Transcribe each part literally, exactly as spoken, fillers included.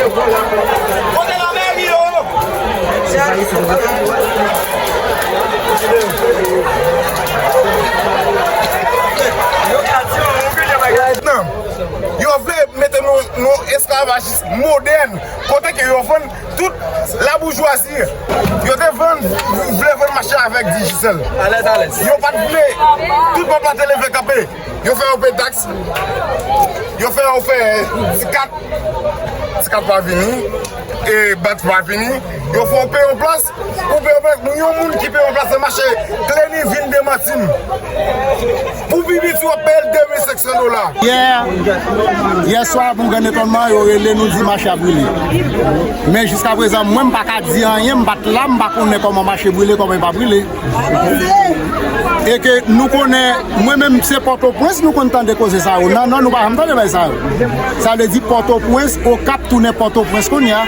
Kote la meri yo? Yo vle mete nou nan esklavaj modèn, kote ke yo vann tout laboujwazi. Yo te vann, vle vann mache avèk Digicel. Yo pa t vle, tout pèp la te leve kanpe. Yo fè yo peye taks. Yo fè yo fè ti kat. Ti kat pa vini. E bat pa vini. Yo fè yo peye yon plas. Ou peye yon plas. Nou yon moun ki peye yon plas nan mache. Kleni vin demanti m. Pou pi piti w ap peye l de mil senk san dola. Yè, yè swa, pou gran etònman, yo rele nou di mache a brile. Men jiskaprezan, mwen, m pa ka di anyen, m pa t la, m pa konnen kòman mache brile, kòman l pa brile. E ke nou konnen, mwen menm se Pòtoprens nou konn tande koze sa yo. Nan, non, nou pa janm tande bagay sa yo. Sa vle di Pòtoprens, Okap tounen Pòtoprens kounye a.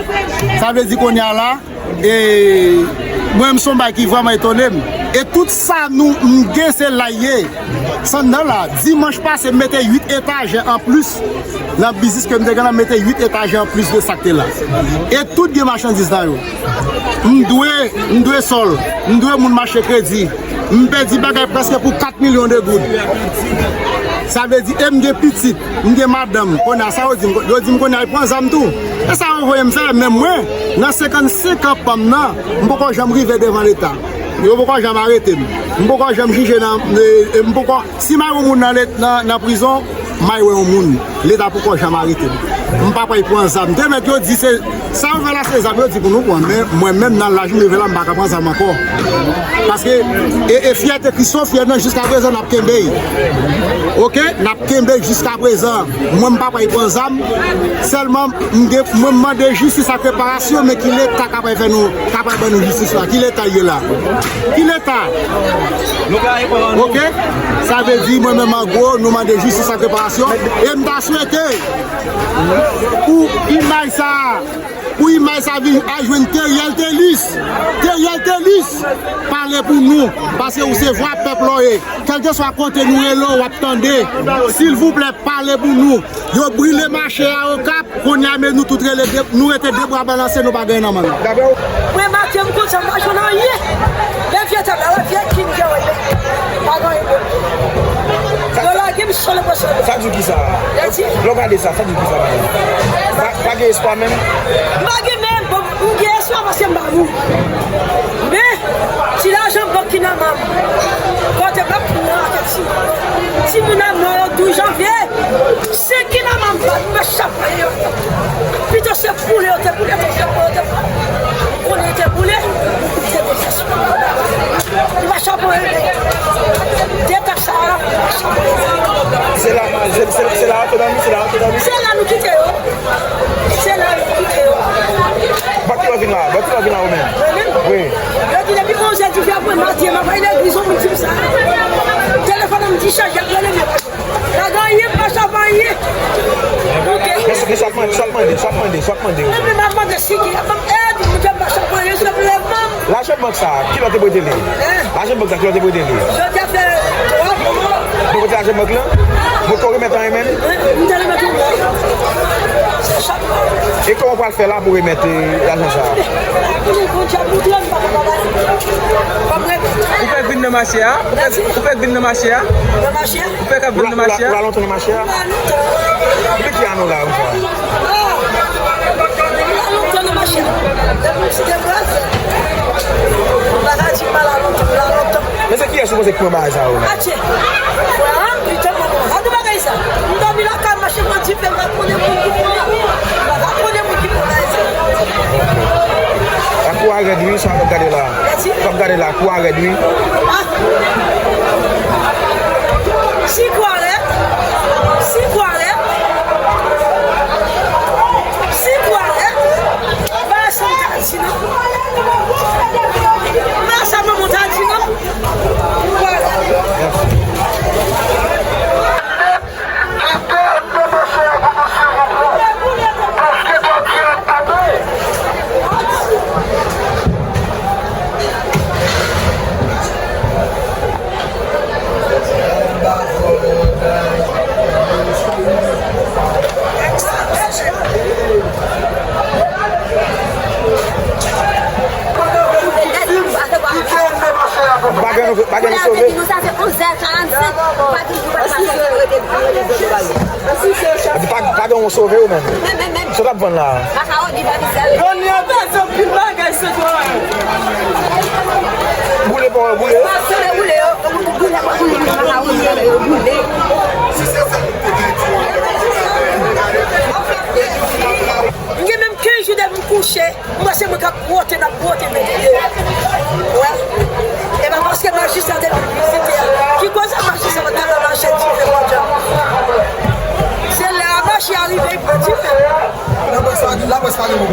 Sa vle di kounye a la, e mwen menm se yon bagay ki vrèman etone m. E tout sa nou, m gen se la l ye. Sandan la, dimanch pase, m mete uit etajè anplis nan biznis ke m te gen la, m mete uit etajè anplis de sa k te la. E tout gen machandiz nan yo. M dwe, m dwe sòl, m dwe moun mache kredi. M pèdi bagay prèske pou kat milyon de goud. Sa vle di, e m gen pitit, m gen madanm. Kounye a, sa yo di m, yo di m kounye a, y pran zam tou. E sa yo voye m fè, men mwen, nan senkannsenk an pa m nan, m poko janm rive devan Leta. Yo poko janm arete m. M poko janm jije nan, e, e m poko, si m al yon moun nan, Let-, nan, nan prizon, m al wè yon moun. Leta poko janm arete m. M pa pral pran zam. Te mèt yo di se, sa yo fè la se zam yo di pou nou pran. Men mwen menm nan laj m rive la, m pa ka pran zam ankò. Paske, e, e fyète Christophe, fyète nan jiskaprezan n ap kenbe l. Oke? N ap kenbe l jiskaprezan. Mwen m pa pral pran zam. Sèlman, m gen, mwen m mande jistis ak reparasyon, men ki Leta k ap fè nou, k ap ban nou jistis la? Ki Leta l ye la? Ki Leta? Oke? Sa vle di, mwen menm an gwo, nou mande jistis ak reparasyon. E m ta swete pou imaj sa a, pou imaj sa a vin al jwenn Theriel Thelus. Theriel Thelus, pale pou nou, paske ou se vwa pèp la w ye. Kèlkeswa kote nou rele w, w ap tande. Silvouplè, pale pou nou. Yo brile mache a Okap, kounye a men nou tout rele de, nou rete de bra balanse, nou pa gen nan men nou. Mwen maten m kontan, m pa jwenn anyen. Men vye tèt la, wè vye kin ke wè. Pa gen anyen. Yo lage m sole pou sole. Sa di w ki sa? Lè w gade sa, sa di w ki sa? Pa, pa gen espwa menm? M pa gen menm, bon, m gen espwa paske m pa mouri. Men, ti lajan bank ki nan men m. Kote m ap pran ak ti. Timoun nan mò yo douz janvye. Se ki nan men m pa, m pa chapay yo. Pito se boule yo te boule, pito se boule yo te boule. Konnen yo te boule, se te fè sou. M pa chapay yo. De taks sa a, m pa chapay yo. Se la, se, se, se la, se la, se la, se la. Se la nou kite yo. Se la yo kite yo. Bò ki lè w vin la? Bò ki lè w vin la ou menm? Mwen menm? Wi. Yo di depi onzè di fè apre maten, m ap al legliz, yon moun di m sa. Telefòn an m dichaje, ap rele m. Pa gen anyen, pa sa, pa anyen. Ok. Men sa, men sa k mande, sa k mande, sa k mande, sa k mande. Mwen menm ap mande si ki ap ban m èd, m di m pa sa, pa anyen, se lèvman. Lajan bank sa, ki lè w te prete li? Hein? Lajan bank sa, ki lè w te prete li? Jodi a fè twa mwa. Nou prete lajan bank lan? Mwen ko remèt anyen menm? Hein? M te remèt yon mwa. Se chak mwa. E kòman w pral fè la pou remèt, eh, lajan sa? Bondye ap montre m pa ka travay. Pa m remèt. Ou fèk vin nan mache a? Ou fèk, ou fèk vin nan mache a? Nan mache a? Ou fèk ap vin nan mache a? Ou la, ou la lontan nan mache a? M pa lontan. Depi ki ane w la, yon fwa? Ah! M la lontan nan mache. Depi m ti degaje. M pa ka di m pa la lontan, m la lontan. Men se kiyès ou panse ki pran bagay sa yo la? Atye. Vwala, li te bon. Gade bagay sa. M dòmi lakay, mache pran dife, m pa konnen moun ki pran. M pa konnen moun ki pran bagay sa. Lakou a rèd wi, sa w ap gade la. Sa w ap gade la, kou a rèd wi. Ah! Si kou a rèd, si kou a rèd, si kou a rèd, pa sa m ta di non. Pa sa manman ta di non. Kou a rèd. Epi pa, pa gen yon sove yo menm. Sa w t ap vann la? Makawon ki pa misye. Donn li anpè se anpil bagay se kwa. Boule pa boule. Boule, boule, boule, boule, boule, boule. M gen menm kenz jou depi m kouche. Mwen se mwen k ap gwote, n ap gwote, men tande. Wè. E pa paske majistra te vin vizite a. Ki koze majistra pa t ka mache di fè kòdjan. Se lè a mache a rive, li pran di fè. Laprès pa, laprès pa gen bon.